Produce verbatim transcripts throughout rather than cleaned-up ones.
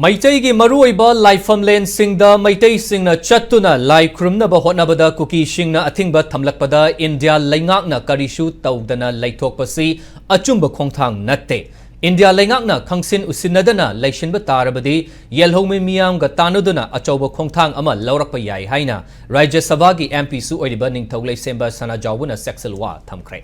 ꯃꯩꯇꯩꯒꯤ ꯃꯔꯨꯑꯣꯏꯕ ꯂꯥꯏꯐꯝꯂꯦꯟꯁꯤꯡꯗ ꯃꯩꯇꯩꯁꯤꯡꯅ ꯆꯠꯇꯨꯅ ꯂꯥꯏ ꯈꯨꯔꯨꯝꯅꯕ ꯍꯣꯠꯅꯕꯗ ꯀꯨꯀꯤꯁꯤꯡꯅ ꯑꯊꯤꯡꯕ ꯊꯝꯂꯛꯄꯗ ꯏꯟꯗꯤꯌꯥ ꯂꯩꯉꯥꯛꯅ ꯀꯔꯤꯁꯨ ꯇꯧꯗꯅ ꯂꯩꯊꯣꯛꯄꯁꯤ ꯑꯆꯨꯝꯕ ꯈꯣꯡꯊꯥꯡ ꯅꯠꯇꯦ꯫ ꯏꯟꯗꯤꯌꯥ ꯂꯩꯉꯥꯛꯅ ꯈꯪꯁꯤꯟ ꯎꯁꯤꯟꯅꯗꯅ ꯂꯩꯁꯤꯟꯕ ꯇꯥꯔꯕꯗꯤ ꯌꯦꯜꯍꯧꯃꯤ ꯃꯤꯌꯥꯝꯒ ꯇꯥꯟꯅꯗꯨꯅ ꯑꯆꯧꯕ ꯈꯣꯡꯊꯥꯡ ꯑꯃ ꯂꯧꯔꯛꯄ ꯌꯥꯏ ꯍꯥꯏꯅ ꯔꯥꯖ꯭ꯌ ꯁꯚꯥꯒꯤ ꯑꯦꯝ ꯄꯤꯁꯨ ꯑꯣꯏꯔꯤꯕ ꯅꯤꯡꯊꯧ ꯂꯩꯁꯦꯝꯕ ꯁꯅꯥꯖꯥꯎꯕꯅ ꯆꯦꯛꯁꯤꯜ ꯋꯥ ꯊꯝꯈ꯭ꯔꯦ꯫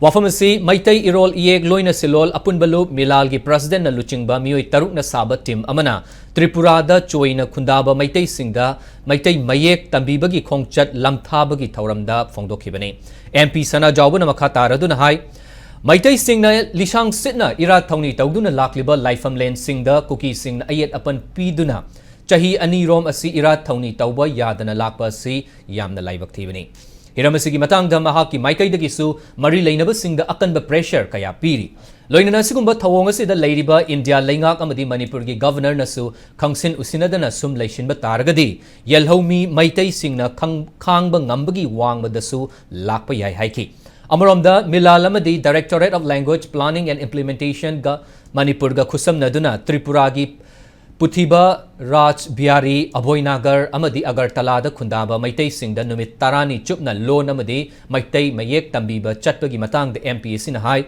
ꯋꯥꯐꯝ ꯑꯁꯤ ꯃꯩꯇꯩ ꯏꯔꯣꯜ ꯏꯌꯦꯛ ꯂꯣꯏꯅ ꯁꯤꯂꯣꯜ ꯑꯄꯨꯟꯕ ꯂꯨꯞ ꯃꯤꯂꯥꯜꯒꯤ ꯄ꯭ꯔꯁꯤꯗꯦꯟꯠꯅ ꯂꯨꯆꯤꯡꯕ ꯃꯤꯑꯣꯏ ꯇꯔꯨꯛꯅ ꯁꯥꯕ ꯇꯤꯝ ꯑꯃꯅ ꯇ꯭ꯔꯤꯄꯨꯔꯥꯗ ꯆꯣꯏꯅ ꯈꯨꯟꯗꯥꯕ ꯃꯩꯇꯩꯁꯤꯡꯗ ꯃꯩꯇꯩ ꯃꯌꯦꯛ ꯇꯝꯕꯤꯕꯒꯤ ꯈꯣꯡꯆꯠ ꯂꯝꯊꯥꯕꯒꯤ ꯊꯧꯔꯝꯗ ꯐꯣꯡꯗꯣꯛꯈꯤꯕꯅꯤ꯫ ꯑꯦꯝ ꯄꯤ ꯁꯅꯥꯖꯥꯎꯕꯅ ꯃꯈꯥ ꯇꯥꯔꯗꯨꯅ ꯍꯥꯏ, ꯃꯩꯇꯩꯁꯤꯡꯅ ꯂꯤꯁꯥꯡ ꯁꯤꯠꯅ ꯏꯔꯥꯠ ꯊꯧꯅꯤ ꯇꯧꯗꯨꯅ ꯂꯥꯛꯂꯤꯕ ꯂꯥꯏꯐꯝꯂꯦꯟꯁꯤꯡꯗ ꯀꯨꯀꯤꯁꯤꯡꯅ ꯑꯌꯦꯠ ꯑꯄꯟ ꯄꯤꯗꯨꯅ ꯆꯍꯤ ꯑꯅꯤꯔꯣꯝ ꯑꯁꯤ ꯏꯔꯥꯠ ꯊꯧꯅꯤ ꯇꯧꯕ ꯌꯥꯗꯅ ꯂꯥꯛꯄ ꯑꯁꯤ ꯌꯥꯝꯅ ꯂꯥꯏꯕꯛ ꯊꯤꯕꯅꯤ꯫ ꯍꯤꯔꯝ ꯑꯁꯤꯒꯤ ꯃꯇꯥꯡꯗ ꯃꯍꯥꯛꯀꯤ ꯃꯥꯏꯀꯩꯗꯒꯤꯁꯨ ꯃꯔꯤ ꯂꯩꯅꯕꯁꯤꯡꯗ ꯑꯀꯟꯕ pressure ꯀꯌꯥ ꯄꯤꯔꯤ꯫ ꯂꯣꯏꯅꯅ ꯑꯁꯤꯒꯨꯝꯕ ꯊꯧꯑꯣꯡ ꯑꯁꯤꯗ ꯂꯩꯔꯤꯕ ꯏꯟꯗꯤꯌꯥ ꯂꯩꯉꯥꯛ ꯑꯃꯗꯤ ꯃꯅꯤꯄꯨꯔꯒꯤ ꯒꯚꯔꯅꯔꯅꯁꯨ ꯈꯪꯁꯤꯟ ꯎꯁꯤꯟꯅꯗꯅ ꯁꯨꯝ ꯂꯩꯁꯤꯟꯕ ꯇꯥꯔꯒꯗꯤ ꯌꯦꯜꯍꯧꯃꯤ ꯃꯩꯇꯩꯁꯤꯡꯅ ꯈꯪ-, ꯈꯥꯡꯕ ꯉꯝꯕꯒꯤ ꯋꯥꯡꯃꯗꯁꯨ ꯂꯥꯛꯄ ꯌꯥꯏ ꯍꯥꯏꯈꯤ꯫ ꯑꯃꯔꯣꯝꯗ ꯃꯤꯂꯥꯜ ꯑꯃꯗꯤ Directorate of Language Planning and Implementationꯒ ꯃꯅꯤꯄꯨꯔꯒ ꯈꯨꯠꯁꯝꯅꯗꯨꯅ ꯇ꯭ꯔꯤꯄꯨꯔꯥꯒꯤ ꯄꯨꯊꯤꯕ, ꯔꯥꯖ ꯕꯤꯍꯥꯔꯤ, ꯑꯚꯣꯏꯅꯥꯒꯔ ꯑꯃꯗꯤ ꯑꯒꯔꯇꯂꯥꯗ ꯈꯨꯟꯗꯥꯕ ꯃꯩꯇꯩꯁꯤꯡꯗ ꯅꯨꯃꯤꯠ ꯇꯔꯥꯅꯤ ꯆꯨꯞꯅ ꯂꯣꯟ ꯑꯃꯗꯤ ꯃꯩꯇꯩ ꯃꯌꯦꯛ ꯇꯝꯕꯤꯕ ꯆꯠꯄꯒꯤ ꯃꯇꯥꯡꯗ ꯑꯦꯝ ꯄꯤ ꯑꯁꯤꯅ ꯍꯥꯏ,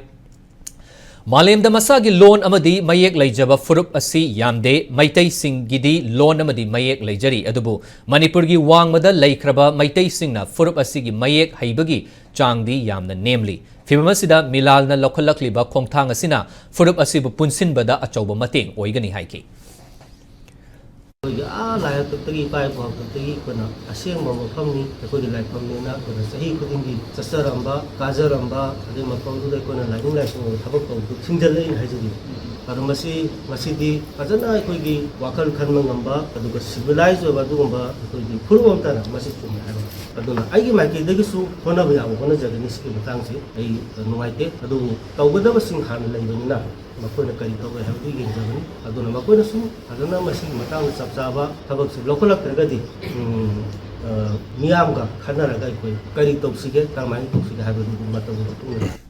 ꯃꯥꯂꯦꯝꯗ ꯃꯁꯥꯒꯤ ꯂꯣꯟ ꯑꯃꯗꯤ ꯃꯌꯦꯛ ꯂꯩꯖꯕ ꯐꯨꯔꯨꯞ ꯑꯁꯤ ꯌꯥꯝꯗꯦ꯫ ꯃꯩꯇꯩꯁꯤꯡꯒꯤꯗꯤ ꯂꯣꯟ ꯑꯃꯗꯤ ꯃꯌꯦꯛ ꯂꯩꯖꯔꯤ, ꯑꯗꯨꯕꯨ ꯃꯅꯤꯄꯨꯔꯒꯤ ꯋꯥꯡꯃꯗ ꯂꯩꯈ꯭ꯔꯕ ꯃꯩꯇꯩꯁꯤꯡꯅ ꯐꯨꯔꯨꯞ ꯑꯁꯤꯒꯤ ꯃꯌꯦꯛ ꯍꯩꯕꯒꯤ ꯆꯥꯡꯗꯤ ꯌꯥꯝꯅ ꯅꯦꯝꯂꯤ꯫ ꯐꯤꯚꯝ ꯑꯁꯤꯗ ꯃꯤꯂꯥꯜꯅ ꯂꯧꯈꯠꯂꯛꯂꯤꯕ ꯈꯣꯡꯊꯥꯡ ꯑꯁꯤꯅ ꯐꯨꯔꯨꯞ ꯑꯁꯤꯕꯨ ꯄꯨꯟꯁꯤꯟꯕꯗ ꯑꯆꯧꯕ ꯃꯇꯦꯡ ꯑꯣꯏꯒꯅꯤ ꯍꯥꯏꯈꯤ꯫ ꯑꯩꯈꯣꯏꯒꯤ ꯑꯥ ꯂꯥꯏ ꯍꯥꯛꯇꯛꯇꯒꯤ, ꯏꯄꯥ ꯏꯄꯨ ꯍꯥꯛꯇꯛꯇꯒꯤ ꯑꯩꯈꯣꯏꯅ ꯑꯁꯦꯡꯕ ꯃꯐꯝꯅꯤ, ꯑꯩꯈꯣꯏꯒꯤ ꯂꯥꯏꯐꯝꯅꯦꯅ ꯑꯩꯈꯣꯏꯅ ꯆꯍꯤ ꯈꯨꯗꯤꯡꯒꯤ ꯆꯠꯆꯔꯝꯕ, ꯀꯥꯖꯔꯝꯕ, ꯑꯗꯩ ꯃꯐꯝꯗꯨꯗ ꯑꯩꯈꯣꯏꯅ ꯂꯥꯏꯅꯤꯡ ꯂꯥꯏꯁꯣꯟꯒꯤ ꯊꯕꯛ ꯇꯧꯕꯗꯨ ꯊꯤꯡꯖꯤꯜꯂꯛꯏꯅ ꯍꯥꯏꯖꯔꯤꯕ꯫ ꯑꯗꯣ ꯃꯁꯤ ꯉꯁꯤꯗꯤ ꯐꯖꯅ ꯑꯩꯈꯣꯏꯒꯤ ꯋꯥꯈꯜ ꯈꯟꯕ ꯉꯝꯕ, ꯑꯗꯨꯒ civilized ꯑꯣꯏꯕ ꯑꯗꯨꯒꯨꯝꯕ ꯑꯩꯈꯣꯏꯒꯤ ꯐꯨꯔꯨꯞ ꯑꯃꯇꯅ ꯃꯁꯤ ꯆꯨꯝꯃꯦ ꯍꯥꯏꯕ꯫ ꯑꯗꯨꯅ ꯑꯩꯒꯤ ꯃꯥꯏꯀꯩꯗꯒꯤꯁꯨ ꯍꯣꯠꯅꯕ ꯌꯥꯕ ꯍꯣꯠꯅꯖꯒꯅꯤ꯫ ꯁꯤꯒꯤ ꯃꯇꯥꯡꯁꯤ ꯑꯩ ꯅꯨꯡꯉꯥꯏꯇꯦ, ꯑꯗꯨꯕꯨ ꯇꯧꯒꯗꯕꯁꯤꯡ ꯍꯥꯟꯅ ꯂꯩꯕꯅꯤꯅ ꯃꯈꯣꯏꯅ ꯀꯔꯤ ꯇꯧꯒꯦ ꯍꯥꯏꯕꯗꯨ ꯌꯦꯡꯖꯕꯅꯤ꯫ ꯑꯗꯨꯅ ꯃꯈꯣꯏꯅꯁꯨ ꯐꯖꯅ ꯃꯁꯤꯒꯤ ꯃꯇꯥꯡꯗ ꯆꯞ ꯆꯥꯕ ꯊꯕꯛꯁꯤ ꯂꯧꯈꯠꯂꯛꯇ꯭ꯔꯒꯗꯤ, ꯎꯝ, ꯑ, ꯃꯤꯌꯥꯝꯒ ꯈꯟꯅꯔꯒ ꯑꯩꯈꯣꯏ ꯀꯔꯤ ꯇꯧꯁꯤꯒꯦ, ꯀꯔꯝꯍꯥꯏꯅ ꯇꯧꯁꯤꯒꯦ ꯍꯥꯏꯕꯗꯨ ꯃꯇꯝꯒꯤ ꯃꯇꯨꯡ ꯏꯟꯅ